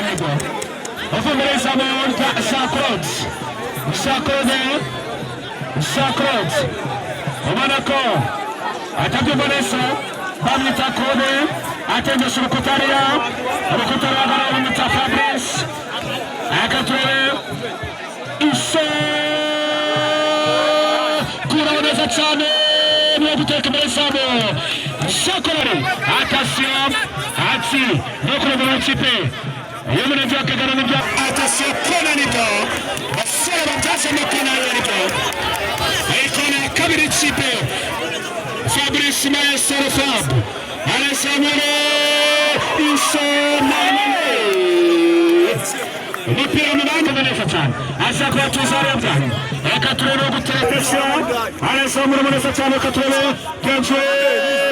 Nibwo uvuye imbere y'izamu rya Jean Claude, Jean Claude, Jean Claude, ubona ko atabyumva neza. Bamwita Claude, atengesha urukuta hariya, urukuta ruhagarara, bamwita Fabrice. Akaturebe ise kuraho neza cyane, niyo guteka imbere y'izamu. Jean Claude, attention, ati no kurengera ikipe y'Umurenge wa Kagano nibyo. Attention, kona nibyo, basore babyazamo kona nibyo. Ikona ya kabiri ikipe, Fabrice Maestro Fab arasamura isonane, umupira mu bandi neza cyane, aza kubatuza hariya byane. Reka turebe gutera, arasamura neza cyane. Reka turebe byanzu,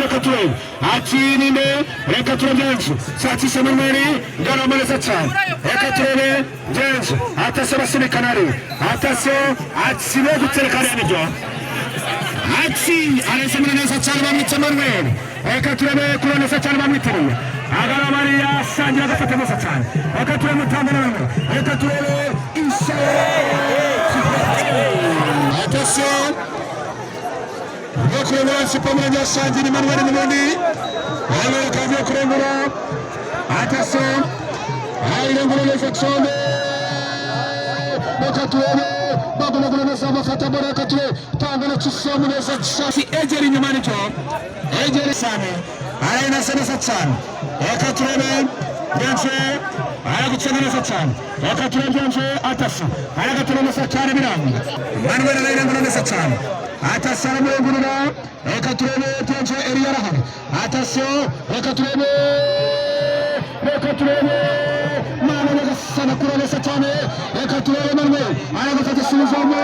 reka turebe ati ninde, reka turebe byanzu sakisha Manuel ngarama neza cyane. Reka turebe byanzu atase, basunika nari atase, ati no gutereka hariya nibyo. Ati arasamura neza cyane, bamwita Manuel. Reka turebe kuri neza cyane, bamwiteruye agarabariya sangira agafata neza cyane. Reka turebe mutanga nawe, reka turebe ise. Attention, yo kurengura ikipe y'Umurenge wa Shangi ni Manuel n'ubundi. Manuel akaba agiye kurengura. Attention, ayirengura neza cyane. Reka turebe bagomba neza, bafata bora. Reka turebe tanga na kisomu neza cyane, egera inyuma nicyo, egera cyane, arayinasa neza cyane. Reka turebe byanje, aragucenga neza cyane. Reka turebe byanje, atasa aragatura neza cyane, biranga. Manuel arayirengura neza cyane, atasa aramurengurira. Reka turebe byanje, Eliya arahari. Attention, reka turebe, reka turebe Mana nyagasana, kura neza cyane. Reka turebe Manuel aragafata isubizamo.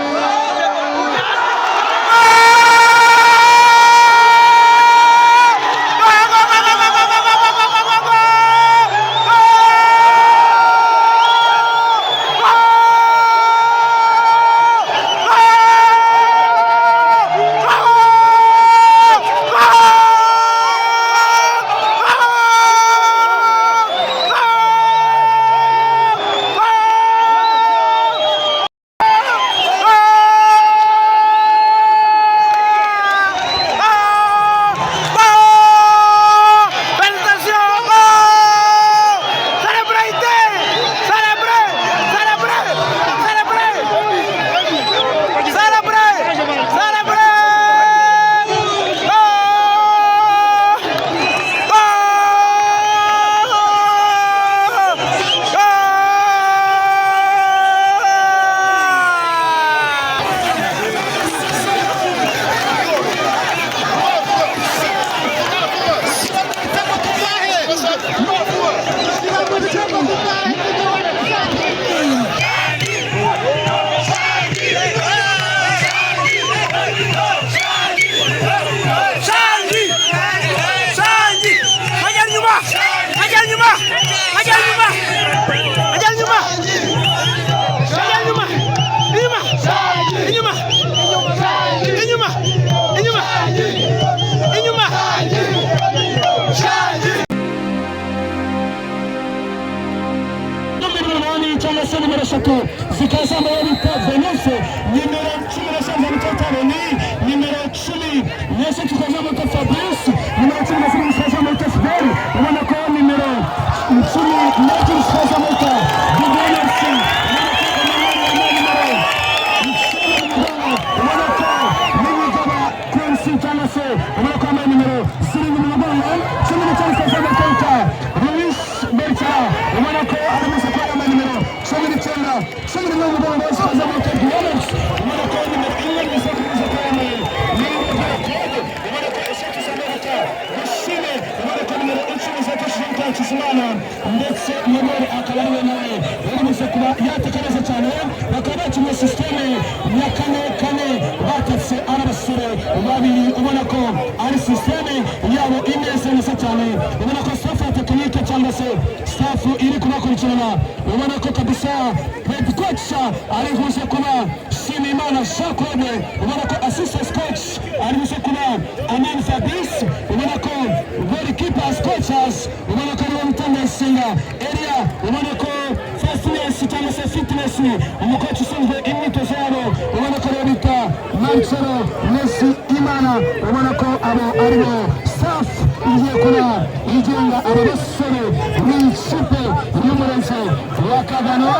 Félicitations! Célébrez! Célébrez! Célébrez! Célébrez! Célébrez! Célébrez! Oh! Oh! Oh! Sanji! Sanji! Ajal nyuma! Ajal nyuma! Ajal nyuma! Ajal nyuma! Ajal nyuma! Inyuma! Inyuma! Inyuma! Inyuma! Inyuma! Nimero 8 cyangwa se nimero 3 zikaba zambaye bita Venise, nimero 15 z'umutekano ni nimero 13 zikaba Fabrice, nimero 17 zikaba Fidel. Ubona ko nimero 12 zikaba Didier, nimero ubona ko n'Imigaba Quincy cyangwa se ubona ko yambaye nimero 7 mu mugongo, 19 zikaba Luis Bertrand, ubona ko ari musa ko yambaye nimero 19, 11 mu mugongo zikaza bita Guillaume, ubona ko nimero 1 mu isoko ko yambaye nimero Claude, ubona ko 3 z'Amerika Mushime, ubona ko nimero 10 zatashije Hakizimana, ndetse Manuel akaba ariwe nawe uri buze kuba yataka neza cyane. Bakaba bakinnye système ya kane kane, batatse ari abasore babiri, ubona ko ari système yabo imeze neza cyane. Ubona ko staff ya technique cyangwa se staff iri kubakurikirana, ubona ko kabisa head coach ari buze kuba Shimimana Jean Claude, ubona ko assistant coach ari buze kuba Amin Fabrice, ubona ko goalkeepers coaches ubona ko ariwe Mutandayisenga Elia, ubona ko Messi, umukoci ushinzwe imyitozo yabo, ubona ko rero bita Marcelo Messi Imana, ubona ko abo aribo staff igiye kuba igenga aba basore b'ikipe y'Umurenge wa Kagano.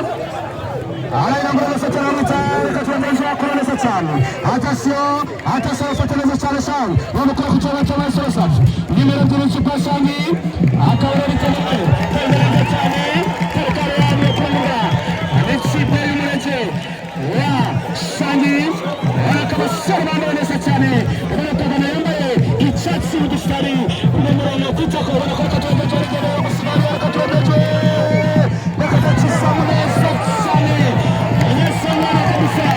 Arayirangura neza cyane, amwita, reka turagenzi bakora neza cyane. Attention, attention, afata neza cyane cyane, bamukora ku kibuga cy'amaraso. Safi nimero 2 y'ikipe ya Sangi akaba ari bitemewe neza cyane. Terekare yamwe kurangura n'ikipe y'Umurenge wa Sangi, ubona ko abasore bambaye neza cyane, ubona ko Kagame yambaye icyatsi n'udusitari n'umurongo kwitako, ubona ko reka turagenzi barigenda gusiganira, reka turagenzi, reka tukisamu neza cyane, neza mwana kabisa,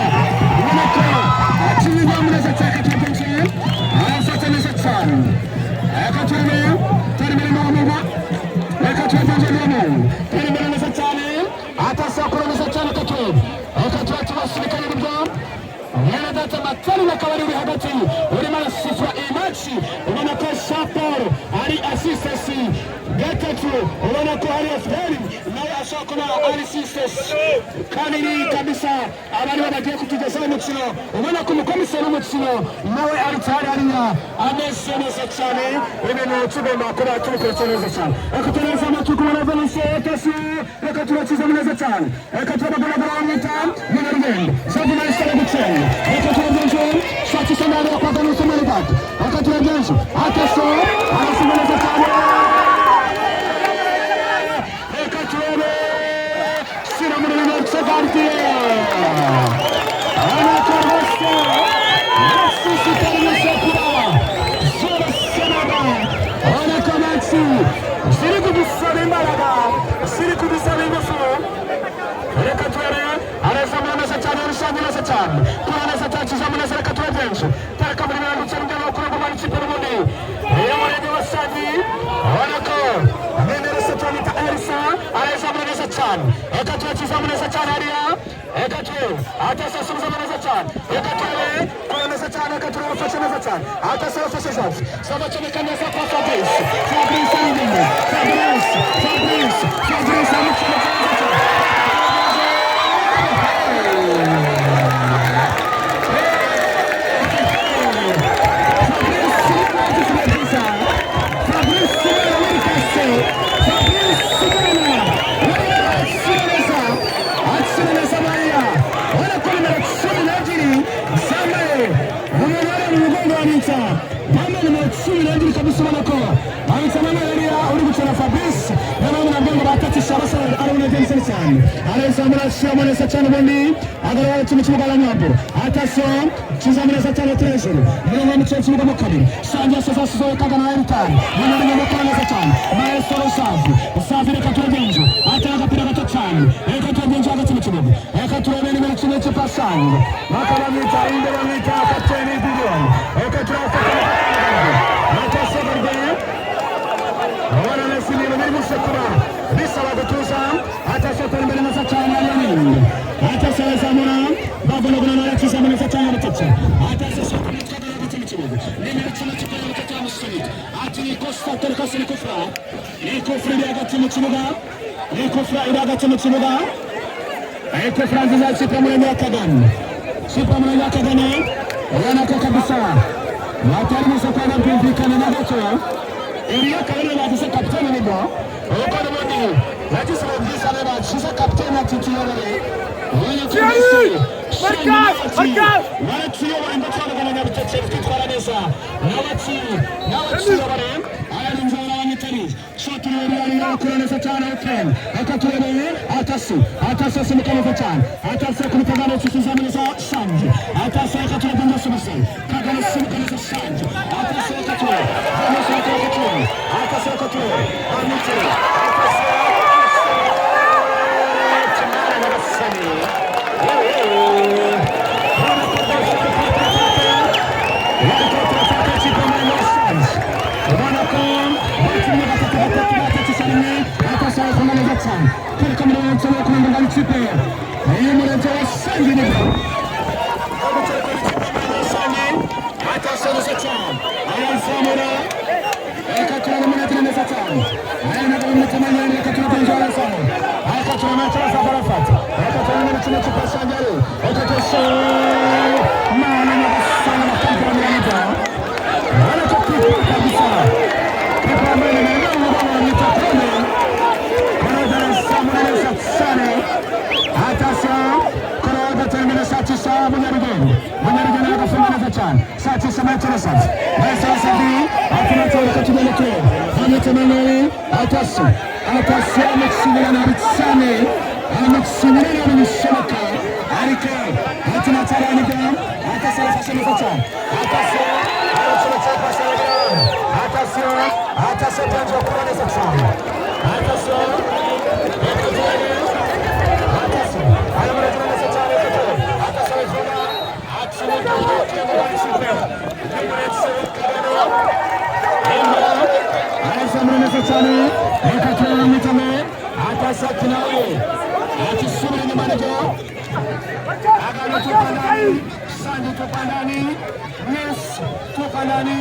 ubona ko akinyurwamo neza cyane. Katurengeje arafata neza cyane, reka turebe turi imbere n'uwo, reka turagenje n'uwo turi imbere neza cyane, atasakura neza cyane, katurebe, reka tuba tubasunika n'uburyo. Mwene data Matari akaba ari uri hagati urimo arasifura iyi match, ubona ko Jean ari assistant gatatu, ubona ko hari FPR nawe ashobora kuba ari assistant kabiri kabisa. Aba aribo bagiye kutugezaho umukino, ubona ko umukomiseri w'umukino nawe ari tayari hariya, ameze neza cyane, ibintu tugomba kuba tubikoresha neza cyane. Reka tureza amatwi kubona Venise Tasi, reka turakiza neza cyane, reka turabagaragara, bamwita Munyarugendo Xavi Maestro gucenga, reka turagenje shakisha ndani ya kwa Venise Maridadi, reka turagenje Ateso arasiga neza cyane, reka turebe shyira muri Venise Gardien, urabona ko rwose bashishikariza kuba z'abasenaga, urabona ko match ziri kudusaba imbaraga, ziri kudusaba ingufu. Reka turebe, arazamura neza cyane, rusange neza cyane, kura neza cyane, kizamu neza, reka turagenje tereka muri 90 no kuraguma ikipe n'ubundi iyo Murenge wa Sangi, urabona ko nimero 7 bita Elsa arazamura neza cyane, reka turakizamu neza cyane hariya, reka turebe atasa asubizamo neza cyane, reka turebe kura neza cyane, reka turebe afashe neza cyane, atasa afashe Javi Sava acomeka neza kwa Fabrice, Fabrice ari imbere, Fabrice, Fabrice, Fabrice amucomeka neza cyane. 12 kabisa, ubona ko abitsa hariya uri gukina Fabrice, noneho nabwo ngo batatisha abasore arabona neza cyane, arayizamura ashyiramo neza cyane, ubundi agaragara mu kibuga aranyambura. Attention, kizamu neza cyane hejuru murongo w'umukino kibuga mo kabiri, Sangi yasize asize Kagana na Elitani munyuranye mukora neza cyane, Maestro Savi, Savi, reka turagenje atera agapira gato cyane, reka turagenje hagati mu kibuga, reka turebe nimero 10 cy'ipa Sangi bakaba bamwita imbere, bamwita kapiteni Gideon, reka turafata attention gardien, ubona neza ibintu biri gusekura bisaba gutuza. Attention, atera imbere neza cyane hariya nini, attention arazamura bagonagona nawe akizamu neza cyane aratetse. Attention, shot hagati mu kibuga, nimero 10 cy'ipa cyangwa musunika ati ni kosa tereka, ni kufra, ni kufra iri hagati mu kibuga, ni kufra iri hagati mu kibuga, kufra nziza y'ikipe y'Umurenge wa Kagame, ikipe y'Umurenge wa Kagame, ubona ko kabisa batari buze kuba byumvikana na gato. Iriya akaba ariyo bagize kapitene, nibwo uko n'ubundi yagize ibihe byiza, rero bashize kapitene ati tuyobore. Baratuyobora ndetse bagana Nyabiteke twitwara neza, nawe atuyobore, ararinze abanyitari shoti rero akora neza cyane open, reka turebe atasi, atasi asimbuka neza cyane, atasi akubita gano kizamu neza Sanji, atasi, reka turebe ndasubiza Kagame asimbuka neza Sanji, atasi, reka turebe Vanessa, reka turebe atasi, reka turebe Bamwitari atasi Kimana Nyagasani. Ubona ko bakinnye gatatu gatatu batatisha rimwe, atasaba neza cyane kereka muri mirongo kurengurwa n'ikipe y'Umurenge wa Sangi, nibwo atasa cyane arazamura, reka turebe umunota neza cyane aya ntabwo umunota manini, reka turebe inzu arazamura, reka turebe icyo bazava barafata, reka turebe Amakipe asangayo akatose mana nyagasani bakabwira neza ariko kipa kabisa, kipa ambaye ni mwana wa Kone karagarasa neza cyane. Attention, Korode termine saa 9 Munyarugenge. Munyarugenge agafunga neza cyane. Saa 9 metero saba. Metero sabi, atunatse reka tugende turebe. Bamwita Emmanuel, attention. Attention, amutsindira nabi cyane. Amutsindira nabi bishoboka. Ariko atunatse araniga, attention arafashe neza cyane. Attention, aracometse pasi aragira. Attention, attention tangiye gukora neza cyane. Attention, reka turebe. Attention, aramurekera neza cyane gato. Attention arajuna, atsinda ikipe. Yamuretse Kagano. Arazamura neza cyane. Reka turebe mwitame. Attention ati nawe. Ati subira inyuma nibyo. Agano tupa ndani. Sanji tupa ndani. Yes, tupa ndani.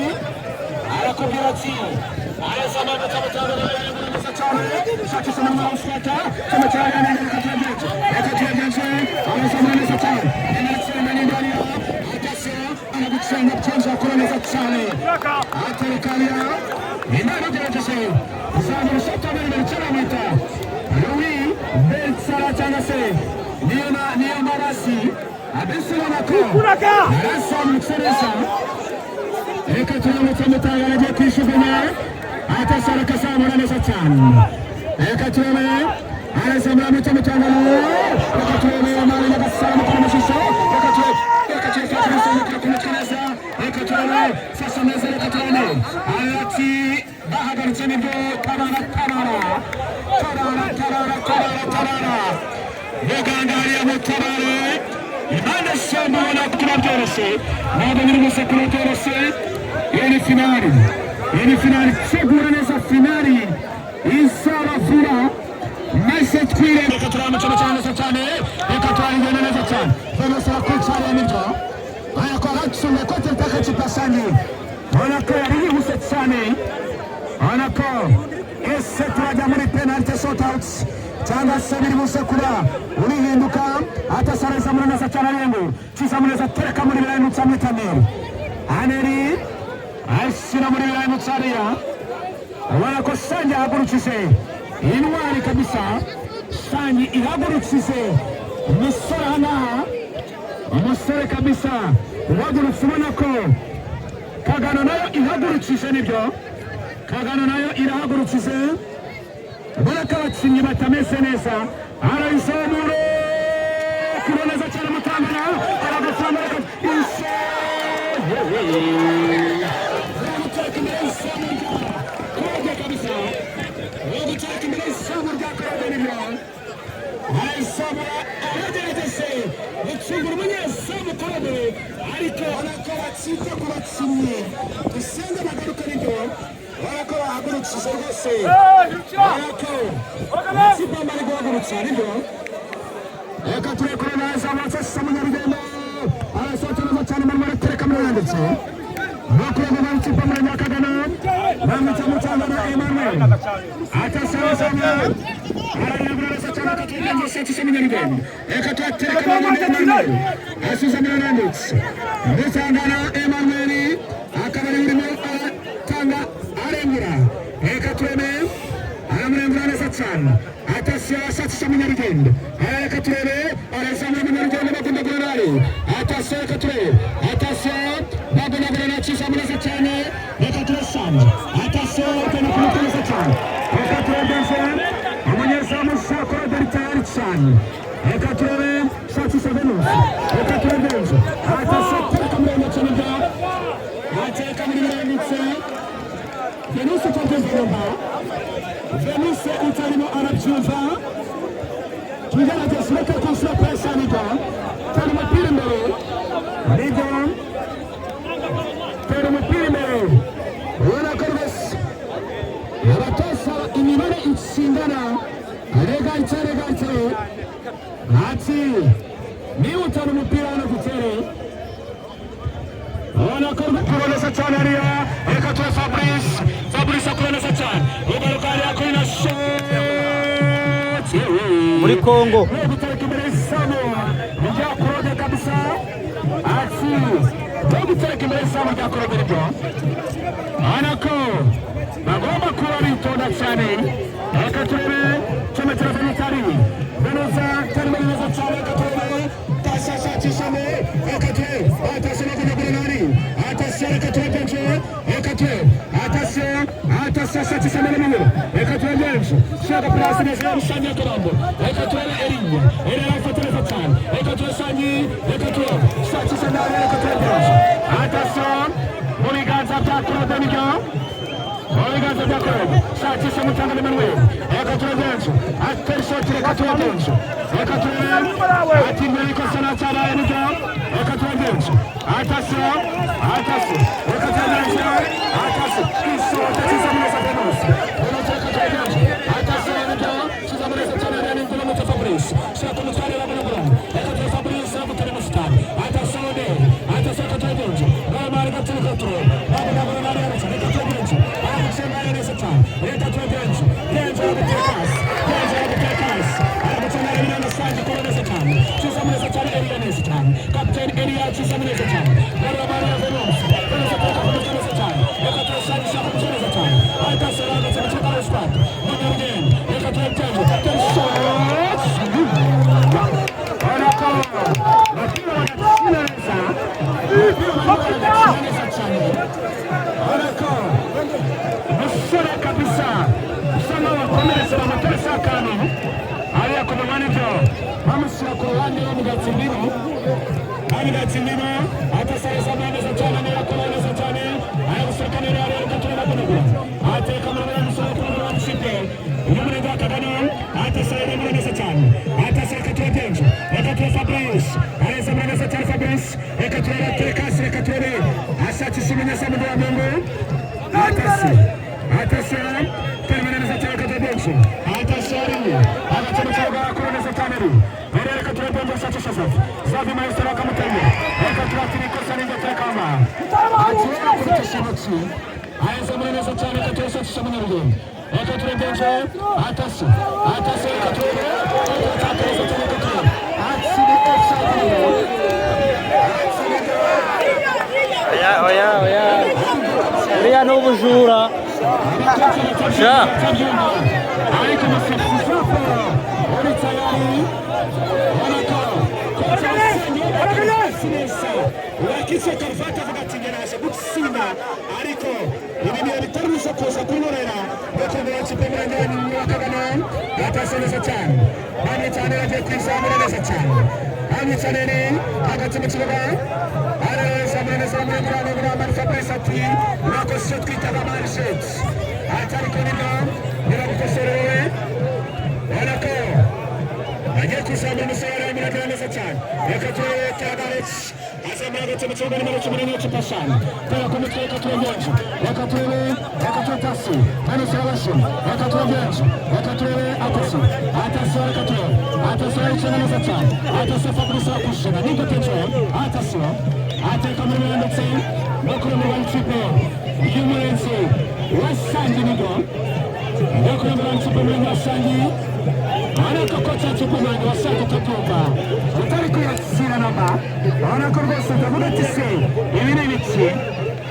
Arakubwira ati arazamura cyane neza cyane. Shakisha na mfata. Kama cyane reka tuyagenze. Reka tuyagenze. Arazamura neza cyane. Ndetse ndani ndani. Attention, aragucenga cyenza akora neza cyane. Aterekanya. Imana igerageze. Zamura ishoti imbere cyane amwita Louis Belsara cyangwa se niyo niyo mabasi. Abese ubona ko yarazamutse neza. Reka turamutse mutangana agiye kwishugunya. Attention akazamura neza cyane. Reka turebe arazamura muto mutangana. Reka turebe Mani Nyagasani mukora amashusho. Reka turebe, reka turebe Fabrice mukora ku mutwe neza. Reka turebe fasha neza. Reka turebe ati bahagaritse nibyo. Tabara, tabara, tabara, tabara, tabara, tabara muganga hariya mutabare impande zombi. Ubona ko kuba byoroshye, ntabwo biri buze kuba byoroshye. Iyi ni finali, iyi ni finali. Tegura neza, finali izaba vuba maze twirebe. Reka turebe mu cyane neza cyane. Reka turarigenda neza cyane. Venus arakwicariye nibyo aya kwa gacunga kote mtaka Sanji. Ubona ko yari yihuse cyane. Ubona ko ese turajya muri penalty shootout cyangwa se biri buze kuba urihinduka? Atasareza muri neza cyane arengo kiza muri neza tereka muri birayimutsa muri tamiri aneri ashyira muri birayimutsa hariya. Ubona ko Sanji ahagurukije intwari kabisa. Sanji ihagurukije umusore ahangaha, umusore kabisa uhagurutse. Ubona ko Kagano nayo ihagurukije nibyo, Kagano nayo irahagurukije. Ubona ko abakinnyi batameze neza. Arayizamura kure neza cyane mutambara aragutambara ise guteka imbere y'izamu rya Kode kabisa, guteka imbere y'izamu rya Kode nibyo. Arayizamura, aragerageze gucungura umunyezamu Kode, ariko ubona ko batsinze ku bakinnyi dusenge bagaruka nibyo. Ubona ko bahagurukije rwose, ubona ko amakipe bari guhagurutsa nibyo. Reka turekure neza amasasa munyarugendo arasohoka neza cyane marimo aratereka muri yanditse bakureba b'ikipe muri Nyakagana bamwita Mutangana Emmanuel atasabasanya arayagura neza cyane akatugenda sati munyarugendo. Reka tuhatereka muri Emmanuel asubiza muri yanditse Mutangana Emmanuel akaba ari urimo aratanga arengura. Reka turebe aramurengura neza cyane. Attention, asatse munyarugendo. Reka turebe arazamura munyarugendo bagomba guhorari. Attention, reka turebe. Attention, bagomba guhorari akiza neza cyane. Reka turesange. Attention, tena ku mutwe neza cyane. Reka turebe umunyezamu Sakora dore tayari cyane. Reka turebe Shakisha Venus. Reka turebe Venus. Attention, tereka muri cyane bya. Ateka muri biranditse. Venus utabyumva. Venus utarimo arabyumva. Tugerageze reka konsura presa nibyo. Tera umupira imbere. Nibyo. Tera umupira imbere. Ubona ko rwose abatoza imibare itsindana regarite regarite ati niba utana umupira hano gutere. Ubona ko rw'ukura neza cyane hariya. Reka ture Fabrice, Fabrice akura neza cyane ugaruka hariya kuri na shoti Muri Congo. Gutereka imbere y'izamu. izamu rya Claude kabisa, ati bwo gutereka imbere y'izamu rya Claude. Nibyo, ubona ko bagomba kuba bitonda cyane. Reka turebe cyometero Venutari, Venuza tarimo neza cyane. Reka turebe tashashakishamo. Reka turebe atasiyo makumyabiri n'abiri, atasiyo. Reka turebe benshi. Reka turebe atasiyo, atasiyo, ashakishamo n'imibiri. Reka turebe benshi, shaka pasi neza ya Rusange ya Karambo. Reka turebe Erinya, Erinya arafata neza cyane. Reka turebe Sanyi, reka turebe shakisha nabi. Reka turebe benshi, atasiyo mu biganza bya Claude, nibyo, mu biganza bya Claude. Shakisha Mutanga Emmanuel. Reka turebe benshi, atera ishoti. Reka turebe benshi, reka turebe ati mbere ikosa ntacyabaye, nibyo. Reka turebe benshi, atasiyo, atasiyo. Reka turebe benshi, atasiyo, ishoti kiza neza. Venus, Venus. Reka turebe benshi, atasiyo, nibyo, kiza neza cyane. Rene Ngolo Fabrice, shaka umutware wa Bonagura. Reka turebe Fabrice agutera umusitari. Atasiyo ne atasiyo. Reka turebe benshi, Ramari gaturuka turebe Bonagura nari yaretse. Reka turebe benshi, agutsinda neza cyane. Reka turebe benshi, benshi agutera pasi, benshi agutera pasi, aragutsinda Eliya Sanji kora neza cyane, kiza neza cyane. Eliya neza cyane, kapiteni Eliya kiza neza cyane. Ramari ya Venus, Venus ataka kumutera neza cyane. Reka turebe Sanji, shaka kumutera neza cyane. Atasiyo agatsinda cyane squad Munyarugenge. Reka turebe Tenjo, Tenjo urabona ko umupira bagakina neza, umupira bagakina neza cyane. Urabona ko umusore kabisa usa nkaho wakomeretse, bamuteretse akantu hariya ku munwa, nibyo, bamushyira ku ruhande bamugatsa indimu, bamugatsa indimu. Atasareza neza cyane, niba akora neza cyane, aragusunika neza. Reka turebe kunagura, ateka muri musore kuri wa mushipe uyu murenge wa Kagano. Atasareza muri neza cyane, atasa. Reka turebe Benjo, reka turebe Fabrice, areza muri neza cyane Fabrice. Reka turebe atekasi, reka turebe ashakisha umunyezamu wa Mungu. Atasi, atasi, termina neza cyane. Reka turebe Benjo, atasi ari hagati mu kibuga, akora neza cyane. Rero reka turebe Benjo, ashakisha Zavi, Zavi maestro akamuteye. Reka turatira ikosa n'ingo tekama akira kurutisha intoki, aheza muri neza cyane. Reka turebe ashakisha Munyarugenge. Reka turebe Benjo, atasi, atasi. Reka turebe ataka neza cyane. Reka turebe atsiri offside. Oya, oya, oya, buriya ni ubujura sha. Ariko umusifuzi uri tayari, ubona ko kocha wakice karuvati avuga ati ngeraje gutsinda, ariko ibi bihe bitari biza kuza kunkorera ndetse ikipe y'umurenge wa Kagano. Yatase neza cyane, bamwe cyane bagiye kwizamura neza cyane, bamwe cyane ni hagati mu kibuga, ararezamura neza muri muri Fabrice ati mwakoze icyo twitaga manchette, ati ariko nibyo niragukosorewe. Ubona ko agiye kuzamura umusore aramuragira neza cyane. Reka turebe Tagarech azamura hagati mu kibuga, nimero 14 Kipashani tera ku mutwe. Reka turebe Benjo, reka turebe, reka turebe Tasi Manus Rabashin. Reka turebe Benjo, reka turebe Atasi, Atasi. Reka turebe Atasi, arayikina neza cyane Atasi. Fabrice arakushina niko Tenjo, Atasi ateka muri ndetse no kuri mu ikipe y'Umurenzi wa Sangi, nibwo no kuri mu ikipe y'Umurenge wa Sangi. Ariko kocha w'ikipe y'Umurenge wa Sangi utabyumva utari kuyakira namba, urabona ko rwose utavuga ati se ibi ni ibiki?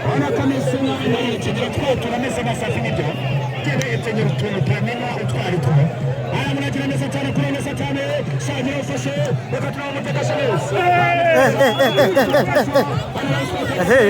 Urabona ko ameze nk'aho ari ikigero twatura ameze nka safi, nibyo, turebye utuntu turamenya utwo ari two. Aya muragira neza cyane, kuri neza cyane Sangi ufashe. Reka turabona umutekashe neza. Ehe.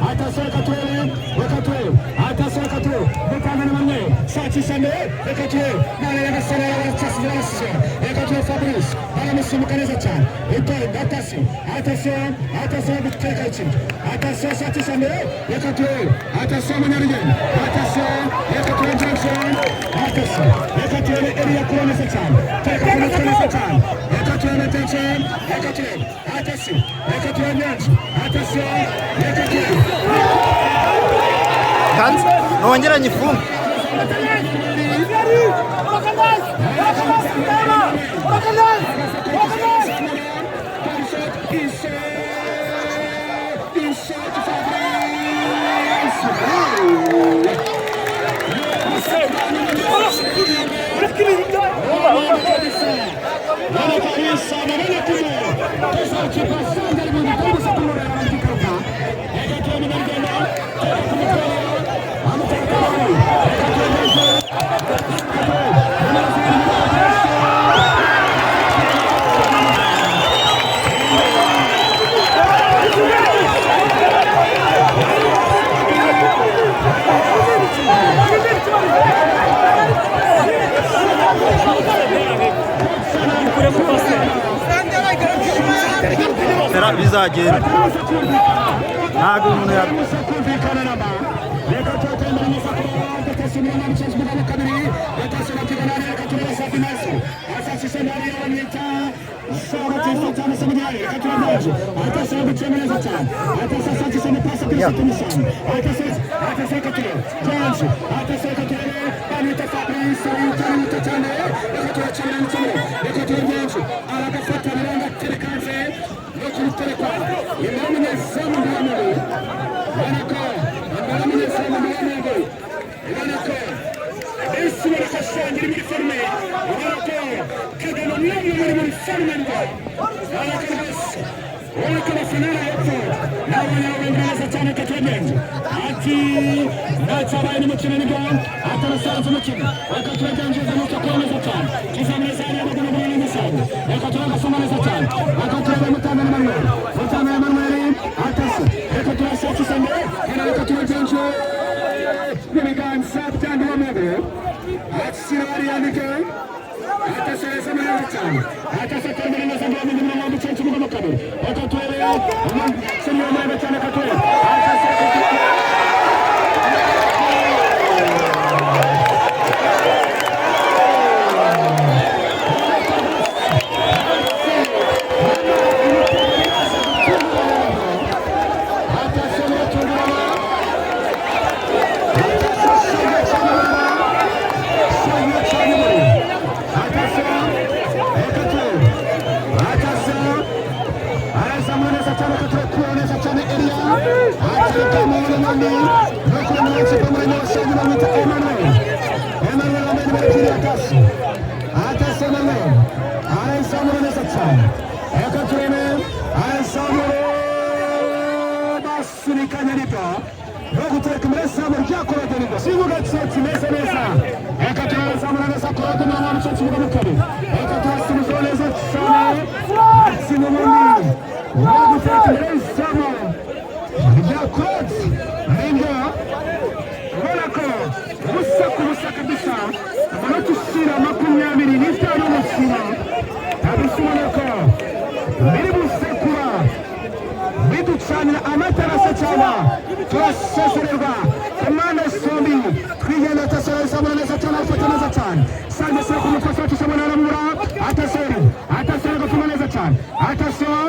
Atasiyo, reka turebe, reka turebe atasiyo, reka turebe mutangana bamwe, shakisha mbere. Reka turebe none nyagasani arabashyira. Reka turebe Fabrice aramusimbuka neza cyane, itonde. Atasiyo, atasiyo, atasiyo guteka ikintu, atasiyo, shakisha mbere. Reka turebe atasiyo Munyarugenge, atasiyo. Reka turebe Johnson, atasiyo. Reka turebe Eliya kura neza cyane, teka ku mutwe neza cyane. Reka turebe Johnson, reka turebe atasiyo, reka turebe Nyanza, atasiyo. Reka turebe Kanze nongera nyifunge. bizagenda. Ntabwo umuntu ya kumvikana namba. Reka turatembera neza kuba gatatu 92 gatatu batigana. Reka turebe safi neza asasise ndari bamwita Sabatista cyane se mugari. Reka turabaje atase gucema neza cyane, atase asasise ni pasi kuri Satumisani, atase, atase katire James, atase katire bamwita Fabrice arihuta cyane. Reka turacana n'ikimwe. Reka turabaje aragafata biranga terekanze no kumuterekwa imbere y'umunyezamu Ndiwamuri. Ubona ko imbere y'umunyezamu Ndiwamuri, ubona ko ese ubona ko asangira muri forme, ubona ko Kagano n'umwe muri forme ngo ubona ko rwose, ubona ko abafana hepfo nabonye neza cyane. Katuragenje ati ntacyabaye n'umukino nibwo atarasanze umukino. Reka turagenjeza mucyo kuba neza cyane tuzamureza hariya bagana muri n'imisango. Reka turagasoma neza cyane. Reka turebe Mutanga Emmanuel, Mutanga Emmanuel atase. Reka turashakisha mbere hano. Reka turagenje n'ibiganza bya Ndiwamwebe ashyira hariya ndike atasereza neza cyane, atase atembera neza ngo bamenye 90 kibuga kabiri. Reka turebe umukinnyi wambaye cyane katurebe atase katurebe. Atase muratungurana, atase cyane cyane muri atase. Reka turebe atase arazamura neza cyane katurakura neza cyane Elia atereka mu munani no kuri muri ikipe muri Nyabasenge bamwita Emmanuel, Emmanuel wambaye nimero 2. Atase, atase Emmanuel arazamura neza cyane. Reka turebe arazamura basunikanya nibyo no gutereka imbere zamu rya Claude nibyo kibuga kimeze neza. Reka turazamura neza Claude 99 kibuga mu kabiri. Reka turasubizaho neza cyane ndetse n'ubundi no gutereka imbere zamu rya Claude nibyo. Ubona ko ubusa ku busa kabisa, amanota ushyira 25 umukino kabisa. Ubona ko biri busekura biducanira amatara se cyangwa turasezererwa ku mpande zombi. Twigenda atasera izamura neza cyane, afata neza cyane sange sera ku mutwe ashakisha mbona aramubura. Ataseri, atasera agafunga neza cyane. Atasera,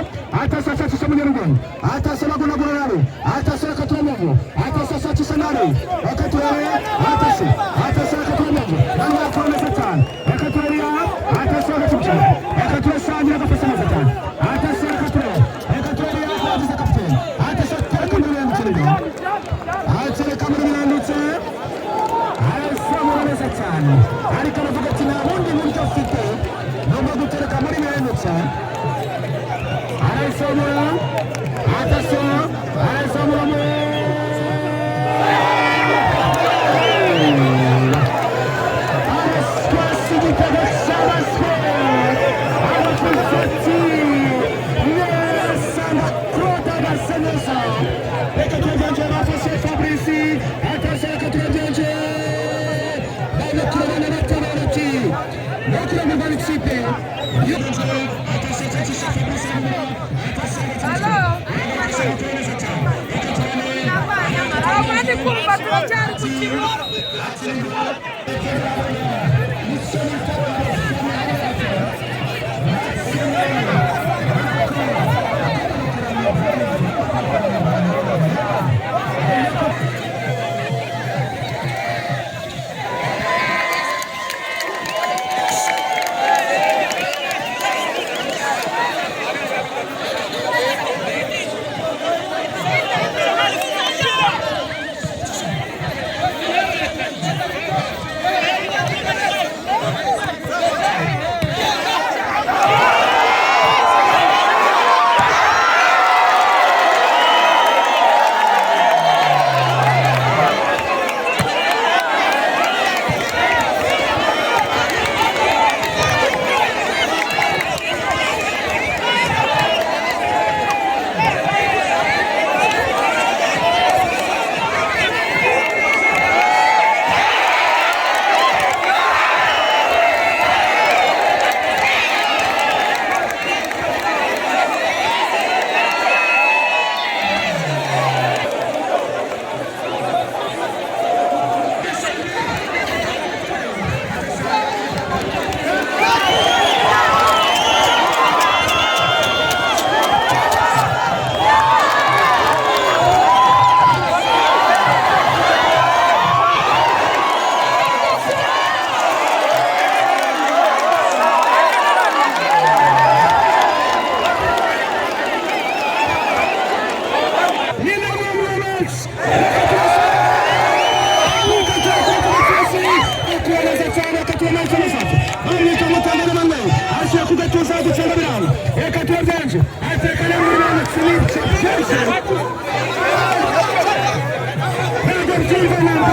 atasa ashakisha munyarugondo, atasera agunagura nabi, atasera akaturamuvu, atasa ashakisha nabi. Akaturebe atase, atasera akaturamuvu nani yakora neza cyane. Akaturebe atasera agacucana akaturasangira agafasha neza cyane. Atasera akaturebe, akaturebe yagize kapiteni atasa tereka muri biranditse, atereka muri biranditse, arasamura neza cyane ariko aravuga ati nta bundi buryo afite nubwo gutereka muri biranditse. Arasamura atasa, arasamura mu Araswasi igitego cy'abaswe abavuze neza na Claude agasa neza. Reka turagenje bafashe Fabrice atasa. Reka turagenje banakurana n'atabarati bakurana n'ikipe atasa cyakisha Fabrice atasa. Abandi kumva turacyari ku kibuga. Turametse bamwita Mutangana Emmanuel, ashyira ku gatuza gucenga biranga. Reka turabyanje ateka muri bane sinice byinshi, ntabwo byumva ntabwo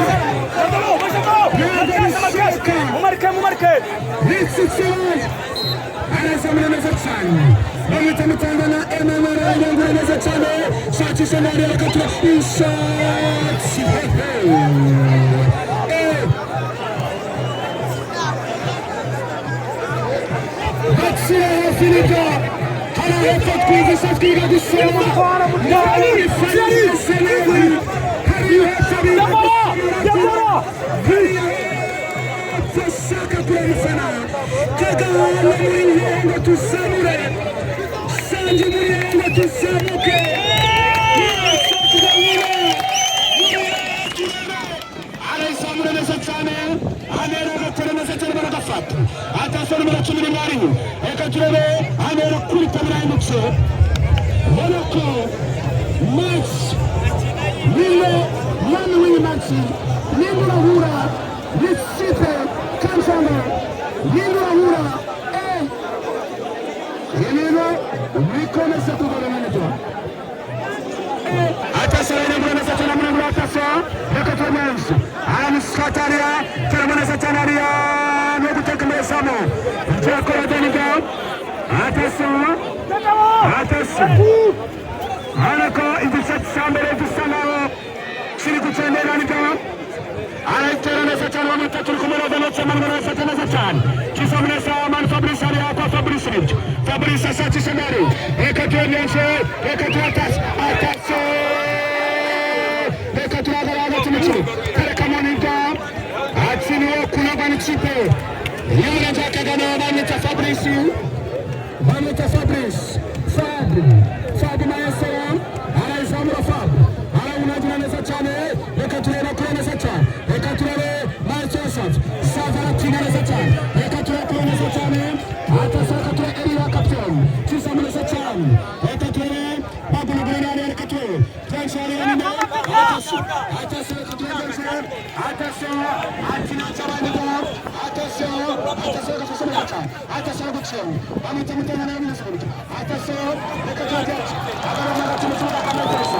ntabwo bishoboka. Mumarike, mumarike. Nitsitsewe arazamura neza cyane, bamwita Mutangana Emmanuel, arangura neza cyane, shakisha ndari, reka tura ishati. Batsira hafi nibyo hari hepfo twigisha twiga gusoma hari hepfo biga gusoma ashaka kurabifana Kagame muri Nyengo tuzamure Sange muri Nyengo tuzamuke. Arayizamura neza cyane, anera agatera neza cyane, baragafata. Atasa nimero 11, reka turebe anera kurita birahindutse. Ubona ko match niyo mwami w'iyi match ninde urahura n'ikipe Kansanga, ninde urahura? Ibintu bikomeza kugorana nibyo. Atasa arayirambura neza cyane muri atasa, reka turamenye aramusikatariya teramo neza cyane ariya no guteka imbere zamu turakora daniga. Atasa, atasa ariko igice cya mbere gisa naho kiri gutembera nibyo. Arayitera neza cyane bamwita turi kumwe na Venance Emmanuel, arafata neza cyane kizamu neza Manu Fabrice ariya kwa Fabrice nibyo. Fabrice ashakisha ndari, reka turenze, reka turatase atase, reka turagara hagati mu kibuga tereka Monica atsiniwe kunagwa n'ikipe y'Umurenge wa Kagame. Bamwita Fabrice, bamwita Fabrice, Fabri, Fabi Mayesera arayizamura, Fabi arawunagira neza cyane, reka turebe kure neza cyane, reka turebe Maestro Safi, Safi aratinda neza cyane, reka turebe kure neza cyane atasa, reka turebe Eliya kapiteni kizamu neza cyane, reka turebe Baguna Gurana, reka turebe Benshi hariya nyuma atasa, atasa, reka turebe Benshi atasa akina cyabandi go atasa, atasa gafashe neza cyane atasa gucenga bamwita Mutanga nawe neza gutya atasa, reka turebe agaragara hagati mu kibuga akametereza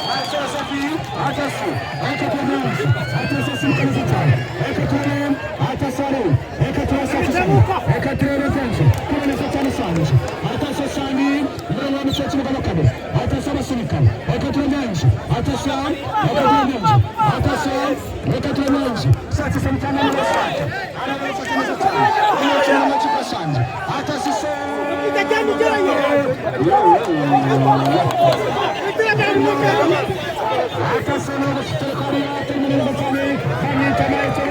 Maestro Safi atasa, reka turebe atasa simuka neza cyane, reka turebe atasa reka turasafisha, reka turebe Benshi kuri neza cyane Sanje atasa Sandi umurongo wa mico kibuga no kabiri atasa abasunika, reka turebe Benshi atasa, reka turebe Benshi atasa, reka turebe Benshi sakisa mutanga neza arabafata neza cyane umukino w'amakipe Sanje atasa. Atasa no gushitereka terminal cyane bamwita Maestro,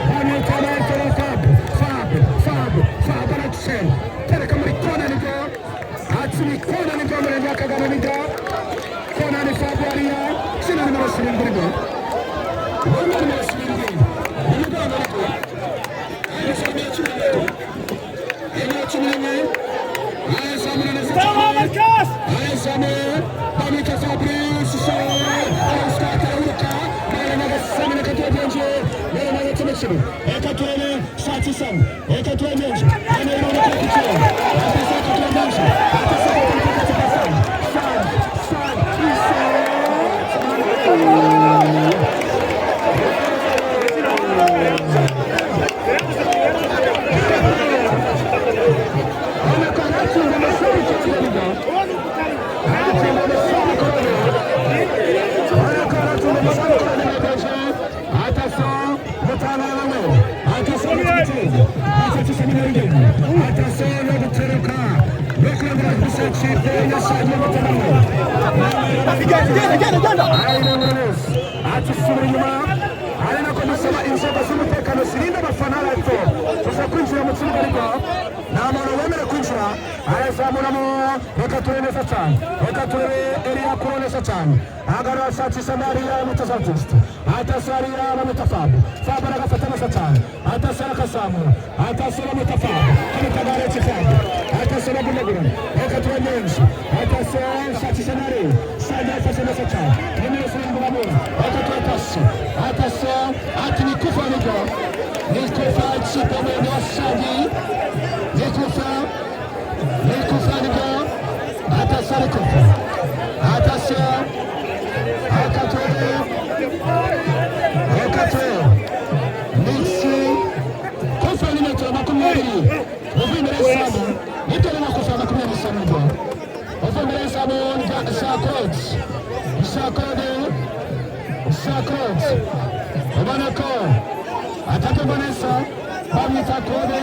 bamwita Maestro Fab, Fab, Fab, Fab arakisena tereka muri kona nibyo ati ni kona nibyo Murenge wa Kagame nibyo kona ni Fab hariya kina nimero 7 nibyo wambaye nimero 7 umugongo nibyo nimero 11 ayazamura neza cyane ayazamura bamwita Fabrice reka turebe shakisamo, reka turebe ati subira inyuma ari nako dusaba inzego z'umutekano zirinda abafana hepfo tuza kwinjira mu kibuga, ariko nta muntu wemerewe kwinjira. Arayazamuramo, reka turebe neza cyane, reka turebe Eliya kuro neza cyane ahagarara ashakisha Mariya mutazatiste atasa ariya bamwita Fabu, Fabu aragafata neza cyane atasa arakazamura atasa bamwita Fabu kamutagaretse Fabu atasa bagundagurana, reka turebe neza atasa shakisha Mariya Sanja afashe neza cyane nimero 7 bamura, reka turatasa atasa ati ni kufa nibyo ni Kufa ikipe y'umurenge wa Shangi, ni kufa, ni kufa nibyo. Attention, ni kufa, attention. Reka turebe, reka turebe nisi kufa ni metero 20 uvuye imbere y'izamu. Nibyo, ni kufa 20 n'izamu, nibyo, uvuye imbere y'izamu rya Jean Claude, Jean Claude, Jean Claude, ubona ko atatumva neza. Bamwita Claude,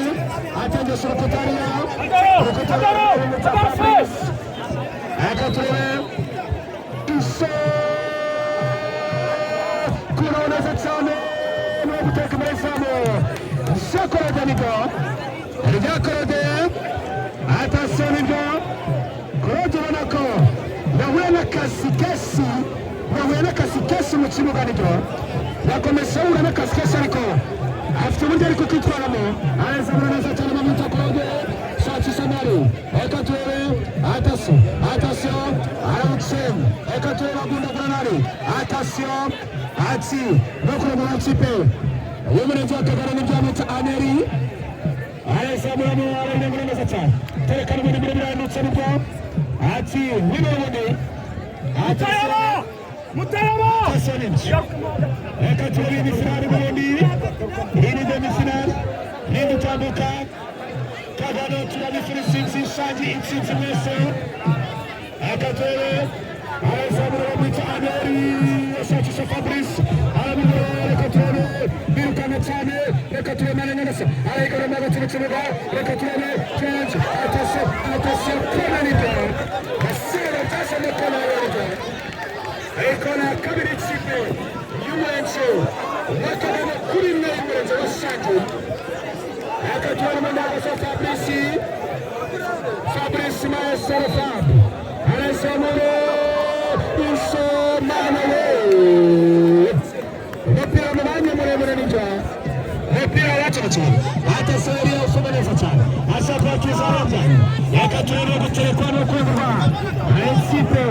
ategesha urukuta hariya, urukuta bamwita Fabrice. Reka turebe iso kuraho neza cyane, no guteka imbere y'izamu. Jean Claude, nibyo, rya Claude. Attention, nibyo, Claude ubona ko yahuye n'akazi kenshi, yahuye n'akazi kenshi mu kibuga. Nibyo, yakomeje ahura n'akazi kenshi, ariko afite uburyo ari kukitwaramo. Arazamura neza cyane, bamwita Claude, shakisha mari. Reka turebe, attention, attention, arawutsenga. Reka turebe, agundagura nari. Attention, ati no kureba ikipe y'umurenge wa Kagara, nibyo, bamwita Aneri, arazamuramo, ararengura neza cyane, terekana ubundi mbere birandutse. Nibyo, ati niba ubundi. Mutayaba! Mutayaba! Attention, nibyo. Reka turebe demi-finale burundi, iyi ni demi-finale nindutambuka. Kagano turabifuriza intsinzi, Shangi intsinzi mwese. Reka turebe, arazamura, bamwita Aneri, ashakisha Fabrice, arabibura. Reka turebe, birukana cyane. Reka turebe, neza arayigarura hagati mu kibuga. Reka turebe change. Attention, attention, kona, nibyo, Gasero byazanye kona nibyo. Ikona ya kabiri ikipe y'umurenge wa Kagano kuri imwe y'umurenge wa Shangi. Reka turebe mu ndagazo, Fabrice, Fabrice Maesero, Fab arazamura isomana we, umupira mu mwanya muremure. Nibyo, umupira waturutse. Attention, usoma neza cyane, ashaka kwakizana cyane. Reka turebe guterekwa no kwegurwa ikipe.